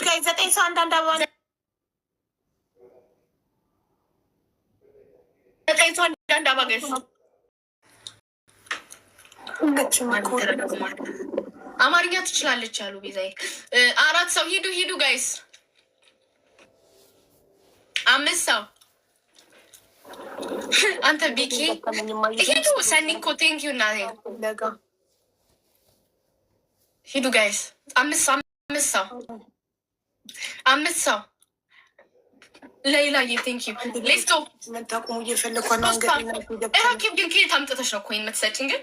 Guys፣ ዘጠኝ ሰው አንዳንድ አበባ። ዘጠኝ ሰው አንዳንድ አበባ guys። አማርኛ ትችላለች አሉ ቤዛዬ። አራት ሰው ሂዱ ሂዱ guys። አምስት ሰው፣ አንተ ቢኪ ሂዱ። ሰኒኮ thank you እናቴ። ሂዱ guys። አምስት ሰው፣ አምስት ሰው፣ አምስት ሰው። ሌላዬ thank you, let's go። መታቆሙ እየፈለግኳ ነው። ራኬብ ግን ከየት አምጥተሽ ነው coin የምትሰጪኝ ግን?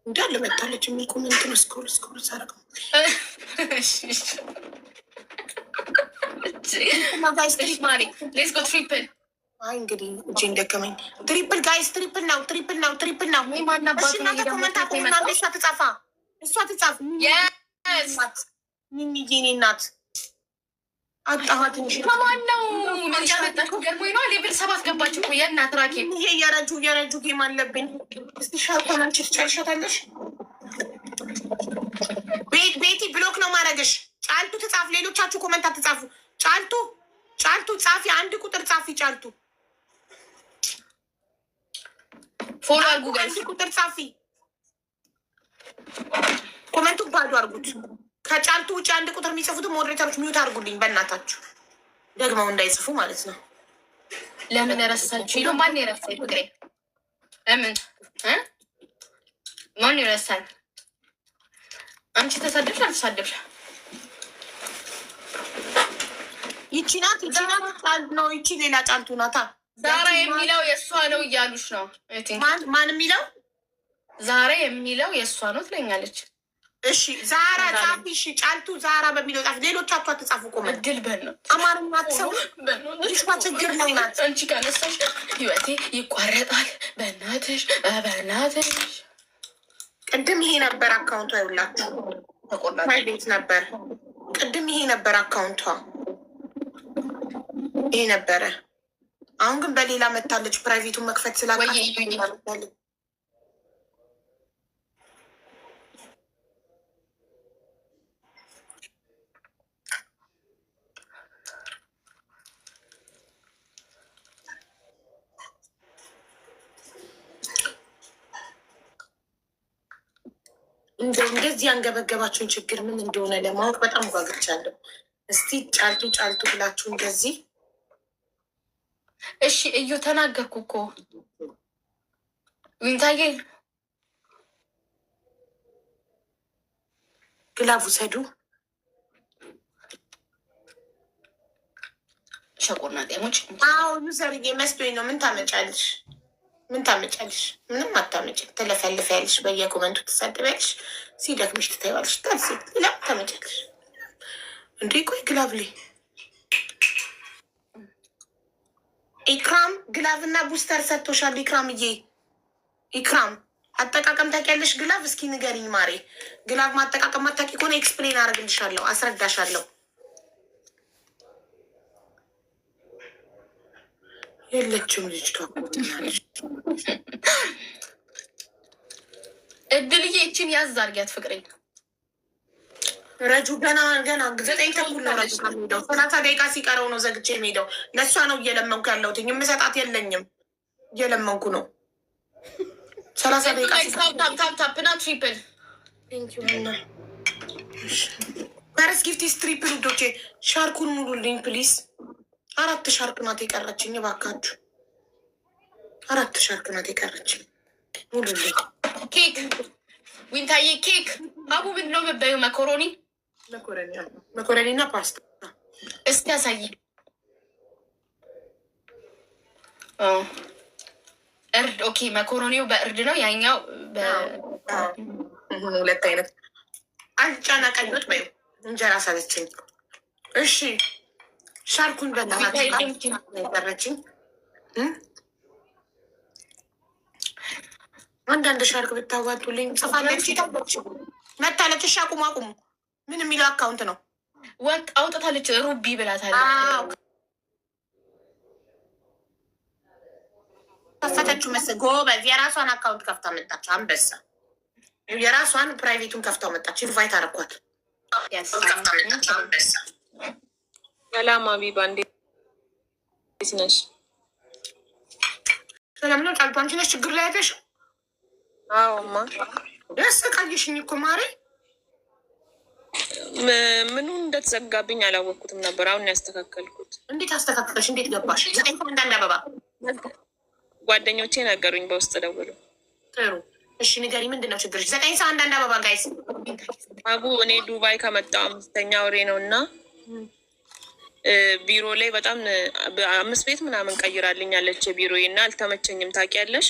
እንዳለ መታለች የሚል comment ነው። Scroll scroll ሳረግ Let's go, triple። አይ እንግዲህ እጄን ደከመኝ። Triple guys፣ triple ነው፣ triple ነው፣ triple ነው። እሺ እናንተ comment አቁሙና እሷ ትጻፋ፣ እሷ ትጻፍ። ሚሚዬ የኔ እናት አጣኋት እንጂ። ከማን ነው ያመጣችው? ገርሞኝ ነዋ። Level 7 ገባች እኮ የእናት ራኬብ። ይሄ የረጁ የረጁ game አለብኝ። እስቲ ሻርኳን አንቺ ትጨርሻታለሽ። ቤቲ block ነው ማድረግሽ። ጫልቱ ትጻፍ። ሌሎቻችሁ comment አትጻፉ። ጫልቱ፣ ጫልቱ ጻፊ፣ አንድ ቁጥር ጻፊ። ጫልቱ። Follow አድርጉ guys። አንድ ቁጥር ጻፊ። Comment ኡን ባዶ አድርጉት። ከጫልቱ ውጭ አንድ ቁጥር የሚጽፉትን moderator ኦች mute አድርጉልኝ በእናታችሁ፣ ደግመው እንዳይጽፉ ማለት ነው። ለምን ረሳችሁ? ይሉ ማን የረሳኝ ፍቅሬ? ለምን ማን ይረሳል? አንቺ ተሳደብሽ አልተሳደብሽ? ይቺ ናት፣ ይቺ ናት ነው። ይቺ ሌላ ጫልቱ ናታ። ዛራ የሚለው የእሷ ነው እያሉሽ ነው። ማን የሚለው? ዛራ የሚለው የእሷ ነው ትለኛለች። እሺ ዛራ ጻፊ። እሺ ጫልቱ ዛራ በሚለው ጻፊ። ሌሎቻችሁ አትጻፉ። ቆመ እድል በል ነው። አማርኛ ሰው ልጅቷ ችግር ላይ ናት። አንቺ ካነሳሽ ህይወቴ ይቋረጣል። በእናትሽ በእናትሽ። ቅድም ይሄ ነበር account ቷ። ይውላችሁ private ነበር። ቅድም ይሄ ነበር account ቷ፣ ይሄ ነበረ። አሁን ግን በሌላ መታለች። Private ኡን መክፈት ስላቃት መታለች። እንደው እንደዚህ ያንገበገባችሁን ችግር ምን እንደሆነ ለማወቅ በጣም ጓግቻለሁ። እስቲ ጫልቱ ጫልቱ ብላችሁ እንደዚህ። እሺ እዩ ተናገርኩ እኮ ዊንታዬ። Glove ውሰዱ። ሸቆና ጤሞች። አዎ user ዬ መስሎኝ ነው። ምን ታመጫለሽ? ምን ታመጫለሽ? ምንም አታመጭም። ትለፈልፊያለሽ፣ በየ comment ኡ ትሳደቢያለሽ፣ ሲደክምሽ ትተይዋለሽ። ታልሲ ሌላ ታመጫለሽ እንዴ? ቆይ glove ላይ ኢክራም glove እና booster ሰጥቶሻል። ኢክራምዬ፣ ኢክራም አጠቃቀም ታውቂያለሽ? Glove እስኪ ንገሪኝ ማሬ። Glove ማጠቃቀም ማታውቂ ከሆነ explain አደርግልሻለሁ፣ አስረዳሻለሁ። የለችም ልጅቷ። እድልዬ ይችን ያዝ አድርጊያት ፍቅሬ። ረጁ ገና ገና 9:30 ነው ረጁ ከሚሄደው 30 ደቂቃ ሲቀረው ነው ዘግቼ የሚሄደው። ለእሷ ነው እየለመንኩ ያለሁት። የምሰጣት የለኝም፣ እየለመንኩ ነው። 30 ደቂቃ። Tap ና triple። First gift is triple ውዶቼ፣ ሻርኩን ሙሉልኝ please። አራት ሻርክ ናት የቀረችኝ፣ እባካችሁ አራት ሻርክ ናት የቀረችኝ፣ ሙሉልኝ። ኬክ ዊንታዬ፣ ኬክ አቡ ምንድን ነው የምበይው? መኮሮኒ። መኮረኒ እና ፓስታ። እስቲ ያሳይ። እርድ okay። መኮሮኒው በእርድ ነው፣ ያኛው ሁለት አይነት አልጫና ቀይ ወጥ በይው። እንጀራ ሳለችኝ። እሺ ሻርኩን በእናትህ የቀረችኝ። አንዳንድ ሻርክ ብታዋጡልኝ። ጽፋለች መታለች። እሺ አቁሙ አቁሙ። ምን የሚለው account ነው? ወጥ አውጥታለች። ሩቢ ብላታለች። ከፈተችው መሰለኝ። ጎበዝ፣ የራሷን account ከፍታ መጣች። አንበሳ፣ የራሷን private ኡን ከፍታ መጣች። Invite አረኳት። ከፍታ መጣች። አንበሳ። ሰላም አቢባ፣ እንዴት ነሽ? ሰላም ነው ጫልቱ። አንቺ ነሽ ችግር ላይ ያለሽ? አዎማ። ያሰቃየሽኝ እኮ ማሬ። ምኑ እንደተዘጋብኝ አላወቅኩትም ነበር። አሁን ያስተካከልኩት። እንዴት አስተካከልሽ? እንዴት ገባሽ? ዘጠኝ አንዳንድ አበባ። ጓደኞቼ ነገሩኝ በውስጥ ደውሎ። ጥሩ እሺ፣ ንገሪ፣ ምንድን ነው ችግርሽ? ዘጠኝ ሰው አንዳንድ አበባ guys። አቡ፣ እኔ ዱባይ ከመጣሁ አምስተኛ ወሬ ነው እና ቢሮ ላይ በጣም አምስት ቤት ምናምን ቀይራልኛለች ቢሮዬ እና አልተመቸኝም። ታውቂያለሽ።